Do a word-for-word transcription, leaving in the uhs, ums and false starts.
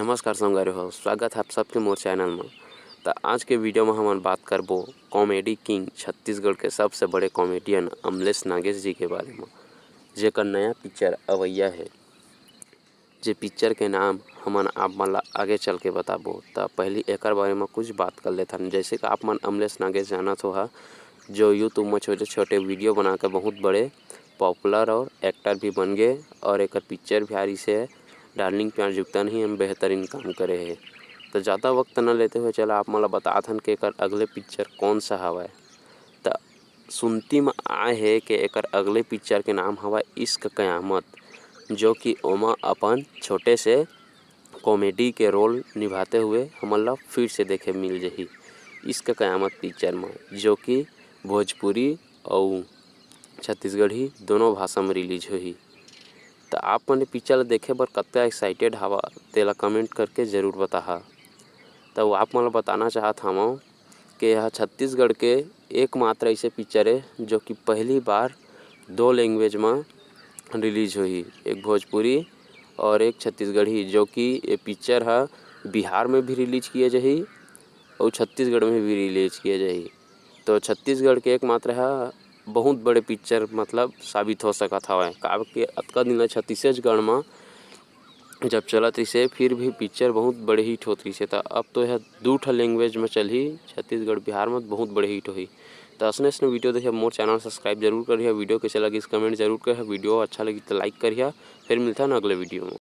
नमस्कार संगवारी हो, स्वागत है आप सबके मोर चैनल में। तो आज के वीडियो में हमन बात करबो कॉमेडी किंग, छत्तीसगढ़ के सबसे बड़े कॉमेडियन अमलेश नागेश जी के बारे में, जेकर नया पिक्चर अवैया है, जे पिक्चर के नाम हमन आप मन ला आगे चल के बताबो। त पहली एकर बारे में कुछ बात कर लेथन। जैसे कि आप मन अमलेश नागेश जानत हो हा, जो YouTube में छोटे छोटे वीडियो बना के बहुत बड़े पॉपुलर और एक्टर भी बन गए और एकर पिक्चर भी आ रही से डार्लिंग प्यार जुगता नहीं हम बेहतरीन काम करे है। तो ज़्यादा वक्त न लेते हुए चला आप मन ला बताथन कि एकर अगले पिक्चर कौन सा हवय। त सुनती में आए हे कि एकर अगले पिक्चर के नाम हवय इश्क कयामत, जो कि ओमा अपन छोटे से कॉमेडी के रोल निभाते हुए हमन ला फिर से देखे मिल जही इश्क कयामत पिक्चर में, जो कि भोजपुरी अउ छत्तीसगढ़ी दोनों भाषा में रिलीज होही। त आप मन पिक्चर ला देखे बर कतका एक्साइटेड हवा, तेला कमेंट करके ज़रूर बताहा। त आप मन ला बताना चाहत हवं कि यह छत्तीसगढ़ के एकमात्र ऐसे पिक्चर है जो कि पहली बार दो लैंग्वेज में रिलीज होही, एक भोजपुरी और एक छत्तीसगढ़ी, जो कि ये पिक्चर ह बिहार में भी रिलीज किया जाही और छत्तीसगढ़ में भी रिलीज किया जाही। तो छत्तीसगढ़ के एकमात्र ह बहुत बड़े पिक्चर मतलब साबित हो सकत हवय, काबर कि अतका दिन ल छत्तीसगढ़ में जब चलत रहिसे, फिर भी पिक्चर बहुत बड़े हिट होत रहिसे। त अब तो यह दू ठा लैंग्वेज में चलही, छत्तीसगढ़ बिहार में बहुत बड़े हिट होही। त असने असने वीडियो देखे मोर चैनल सब्सक्राइब जरूर करिहा। वीडियो कैसे लगिस कमेंट जरूर करिहा। वीडियो अच्छा लगी त लाइक करिहा। फिर मिलता है अगले वीडियो में।